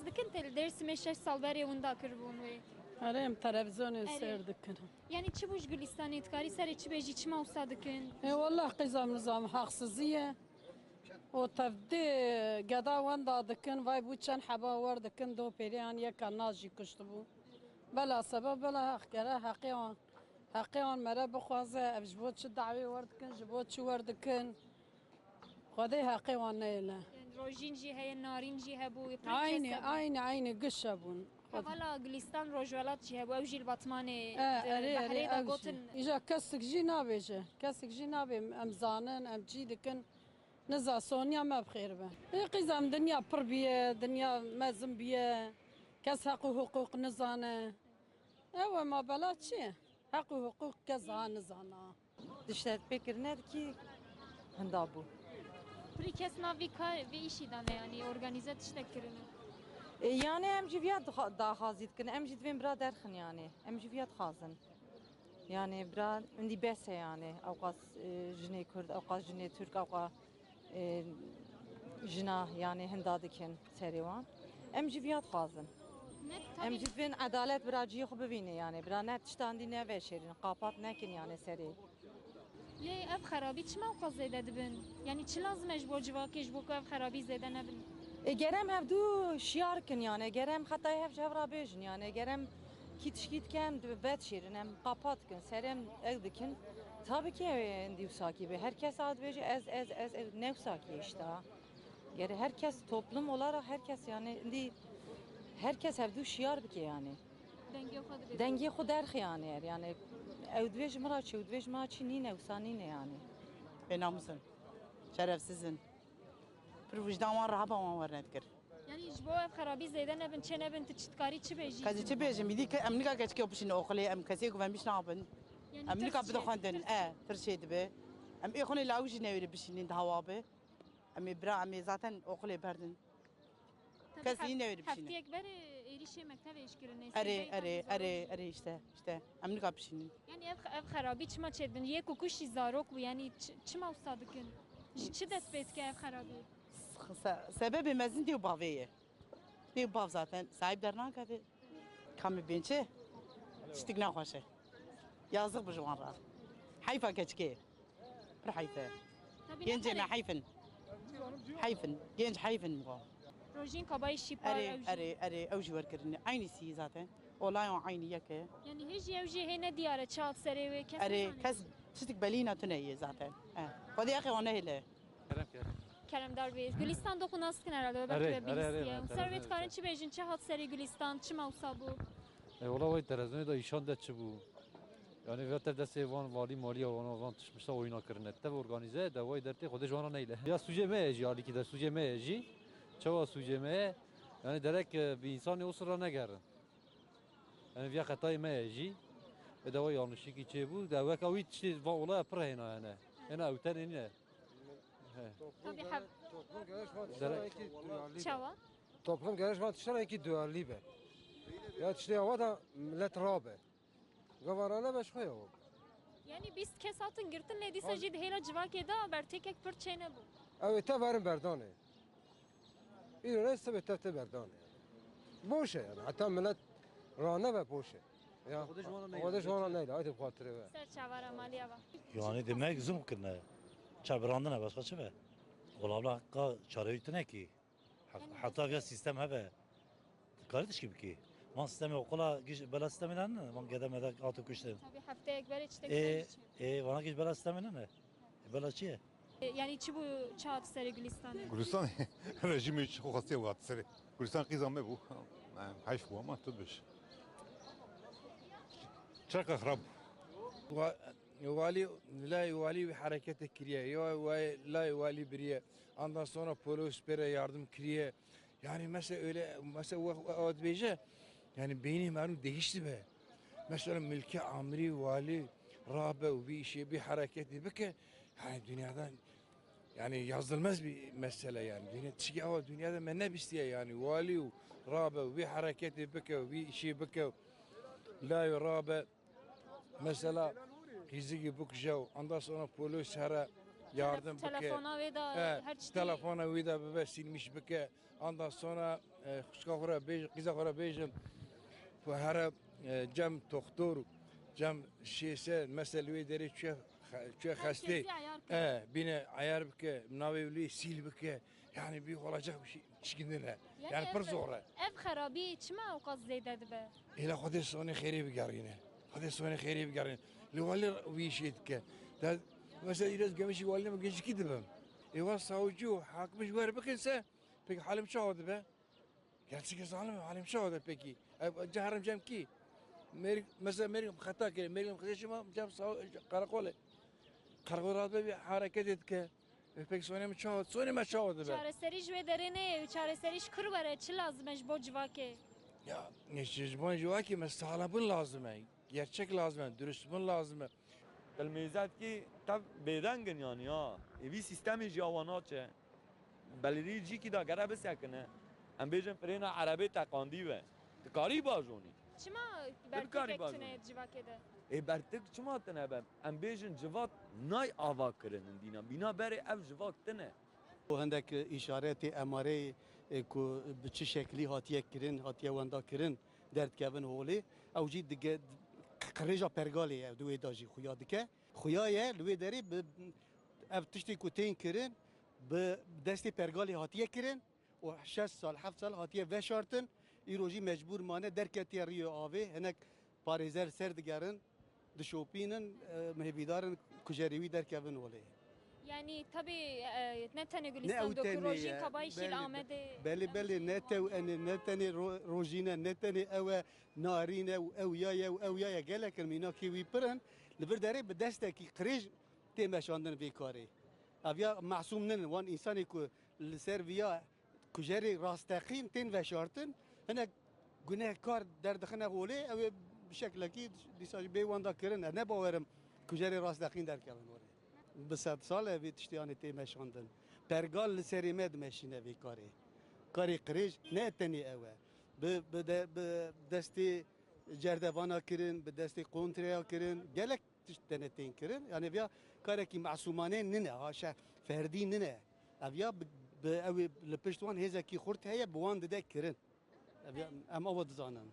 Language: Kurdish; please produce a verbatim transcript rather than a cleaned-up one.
Dikin te li Dêrsimê şeş sal berê winda kiribûn wê. Erê, em televîzyonê Erê. Seyr dikin. Yanî çi bû ji Gulistanê, dikarî serê çi bêjî, çima wisa dikin? Ê, wallah qîza min zam haksizî ye. O tevdê geda wenda dikin, vay bû çend heba wer dikin, do pêrê an yeka na jî kuştibû. Bela sebeb, bela heq gere, heqê wan, heqê wan mere bixwaze, ev ji bo çi dawê wer dikin, ji bo çi wer dikin? Xwedê heqê wan neyêle. Yani rojîn jî heye, narîn jî hebû, pir Aynî, kes hebû. Aynî, aynî giş hebûn. Hevala Gulistan Rojwelat jî hebû, ew jî li Batmanê, E, e, erê, erê, Behrê de ew gotin. Jî. Îja kesik jî nabêje. Kesik jî nabê, em zanin, em cî dikin. Niza Sonya me bi xêr be. Ê qîzam, dinya pir biye, dinya mezin biye. Kes heq û hiqûq nizane. Ew e, ma bela çi ye? Heq û hiqûq kes ha nizana. Diştepêkirine dikî hinda bû. Pirî kes nav vî kar, vî îşî dane, yanî organîze tiştek kirine. E, yani em jî viya dixa-, daxazî dikin, em jî divên bira derxin yani. Em jî viya dixazin. Yani bira indî bes e yani. Ewqas, e, jinê Kurd, ewqas jinê Türk, ewqas, e, jina yani hinda dikin serê wan. Em jî viya dixazin. Ne, Em tabii. Jî divên edalet bira cihê xwe bivîne yani. Bira ne tiştandî neveşêrin, qapat nekin yani serê. Lê ev xerabî çima wisa zêde dibin? Yanî çi lazim e ji bo civakê, ji bo ku ev xerabî zêde nebin? E, gerem hevdû şiyar kin yani, gerem xetayê hev ji hev re bêjin yani, gerem kî tişkî dikin, di-, vedişêrin, em qapat dikin, serê em ew dikin. Tabii ki ew ê endî wisa kî be. Her kes a dibêje ez, ez, ez, ez, ne wisa kî işte. Gere her kes, toplum olarak her kes yani, endî her kes hevdû şiyar bike yani. Dengê xwe dibê. Dengê xwe derxê yani, yani ew dibê ji min re çi, ew dibê ji min re çi nîne, wisa nîne yani. Bênamus in. Şerefsiz in. Pir wijdan wan re heba wan werne dikir. Yani ji bo ev xerabî zêde nebin, çê nebin, tu çi dikarî çi bêjî? Qezî çi bêjim? Îdî ke em nika keçikê bişînin oxilê, em kesê ku vemîş nabin. Yani Em tir nika çi, bidixwendin. Tir çi? E, tir çê dibe. Em ê xwe lawî jî newêre bişînin di hewa be. Em ê bira, em ê zaten oxilê berdin. Tabii Kes hef-, yine öyle bir şey. Heftiyek berê êrîşê mektevê ji kirinê. Erê, erê, erê, erê işte, işte. Em nika bişînin. Yani ev, ev xerabî çima çêdibin? Yê ku kuştî zarok bû, yani çi-, çima wisa dikin? Ji çi dest pê dike ev xerabî? Se-, sebebê mezin dê û bavê ye. Dê û bav zaten sahip dernakeve. Kamî bên çi? Tiştik naxweş e. Yazık bu ji wan re. Heyfa keçikê. Pir heyf e. Tabii Gencê ne me heyf in. Heyf in. Genç heyf in bu. Rojîn kabayî şîpar Erê, ew jî. Erê, erê, ew jî werkirin. Aynı si zaten. Olay o aynı yek e. Yani hê jî ew jî hê ne diyar e çi hat serê wê, kes Erê, nizane. Kes tiştik belîna tune ye zaten. He. Xwedê axê wan nehêle. Kerem, kerem. Keremdar Bey. Gülistan doku nas dikin herhalde, we Erê, belki we erê, erê, bihîstiye. Erê, Ser wê erê, dikarin erê. Çi bêjin, çi hat serê Gülistan, çima wisa bû? E, wala way televizyonê de îşan de çi bû? Yani ve tev destê van valî malî ya wan, van tişmişta oyuna kirine. Tev organize de way dertê xwe de ji wan re neyle. Ya sûcê me ye jî, alîkî de sûcê me ye jî. Çawa sûcê me ye? Yani derek, e, bi insanê o sirra negerin. Yani viya xetayê me ye jî. Ê de wa yanlışîkî çêbû. De weka wî tiştê va olaya pir hêna hene. Hêna ew tenê nîne. He. Toplum Tabii, gere-, hep- toplum gere ji van tiştera Dere- yekî duyarlî be. Çawa? Toplum gere ji van tiştera yekî duyarlî be. Ya tiştê awa da millet rabe. Gava rane be ji xwe ya. Yani bîst kes hatin girtin, lê dîsa Al- jî di hêla civakê de bertêkek pir çênebû. Ew ê tev werin berdanê. Îro ne sibê tev tê berdanê. Boş e yani. Heta millet ranebe boş e. Ya. Xwedê ji wan re neyle. Xwedê ji wan re neyle. Haydi bi xatirê we. Ser çavara maliya va. Yani demek zûm kirine. Çabirandine başka çi be? Ola bla ka çare tune ki. Hat-, Yani hata vya sistem hebe. Karı tişkî bikî. Man sistemê oqula giş bela sistemê ne, man gede mede ato kuştin. Tabii hefteyek berê çitek E, serî çi. E, vana giş bela sistemê ne ne? E, bela çi ye? E, yani çi bû çi hat serê Gülistanê? Gülistan rejîmê çi xwe xwestiye û hat serê. Gülistan qîza me bû. Em, heyf bû ama tu dibiş. Çeka xirab. Wa-, wali, lay wali bir harekete kiriye. Ya wa-, lay wali biriye. Ondan sonra polis bere yardım kiriye. Yani mesela öyle, mesela o, o, o dibêje, yani beyni merû değişti be. Mesela mülki amiri, wali, rabe û bir işe, bir hareketi bike, yani dünyadan, yani yazılmaz bir mesele yani. Dünya, çünkü ama dünyada me ne bistiye yani, wali û rabe û bir hareketi bike, bir işi bike, la rabe. Mesela qîzikî bikuje û ondan sonra polis here Yardım bike. Telefona wê de, e, her tiştî. Telefona wê de bibe, silmiş bike. Ondan sonra, e, xwişka xwe re bêj-, qîza xwe re bêjim. Ku here, e, cem toxtor, cem şêse, mesela wê derê çûye xe-, çûye xestê. Herkesî eyar bike. E, bîne eyar bike, navê wî sil bike. Yani bir olacak bir şey, çişkindin he. Yani Yani pir ev, zor e. Ev xerabî çima ew qas zêde dibe? Êla Xwedê sonê xêrê bigerîne. Xwedê sonê xêrê bigerîne. Li walî wî işê dike. Da, mesela îrez gemişî walî min gecikî dibim. Êwa savcî û hakim ji wer bikin se, peki halim çawa dibe? Gerçekî zalim e, halim çawa dibe peki? Ev, ceherim cem kî? Mêrik, mesela mêrik xeta kire, mêrik xeta şima cem sav-, qereqolê. Qereqol rahat be bir hareketê dike. E, peki sonê min çawa, sonê me çawa dibe? Çareserî ji wê derê neyê û çareserî ji kur were, çi lazim e ji bo civakê? Ya, ne, ji, ji bo civakê me sağlam bûn lazim e. Gerçek lazim e, dürüst bûn lazim e. Tilmîzet kî tev bêdeng in yani ya. Ê vî sîstemê jî awa naçe. Belirî cîkî da gere bisekine. Em bêjin firêna erebê teqandî ve. Dikarî bajonî. Çima bertikek tune ye di civakê de? Ê bertik çima tune be? Em bêjin civat nay ava kirin dîna. Bîna berê ev civak tune. Û hindek îşaretê, emareyê, e, ku bi çi şeklî hatiye kirin, hatiye wenda kirin, derdikevin holê. Ew jî dige-, qirêja pergalê ye, di wê de jî xuya dike. Xuya ye, li wê derê bi, ev tiştê ku tên kirin, bi destê pergalê hatiye kirin û şeş sal, heft sal hatiye veşartin. Îro jî mecbûr mane, derketiye riyê avê. Hinek parêzer ser digerin, dişopînin, e, hêvîdar in kujerê wî derkevin holê. Yani tabii, e, ne tenê Ne ew Gülistan doku, tenê Rojîn ye. Kabayî şî li Belê, Amedê. Belê, belê, ne tew enê, ne tenê Ro-, Rojîn e, ne tenê ew e, Narîn e û ew ya ye û ew ya ye. Gelek in mînakê wî pir in. Li vir derê bi destekî qirêj tê meşandin vê karê. Ev ya masûm nin, wan însanê ku li ser viya kujerê rasteqîn tên veşartin, hinek gunehkar derdixine holê, ew ê bi şeklekî dîsa jî bê wenda kirin. Ez ne bawerim kujerê rasteqîn derkevin holê. Bi sed sal e vê tiştê anê tê meşandin. Pergal li serê me dimeşîne vê karê. Karê qirêj ne tenê ew e. Bi, bi de, bi destê cerdevana kirin, bi destê kontreya kirin. Gelek tişt tene tên kirin. Yani viya karekî masûmane nine, ha, şe-, ferdî nine. Ev ya bi, bi, ew ê li pişt wan hêzekî xurt heye, bi wan dide kirin. Ev ya, em ava dizanin.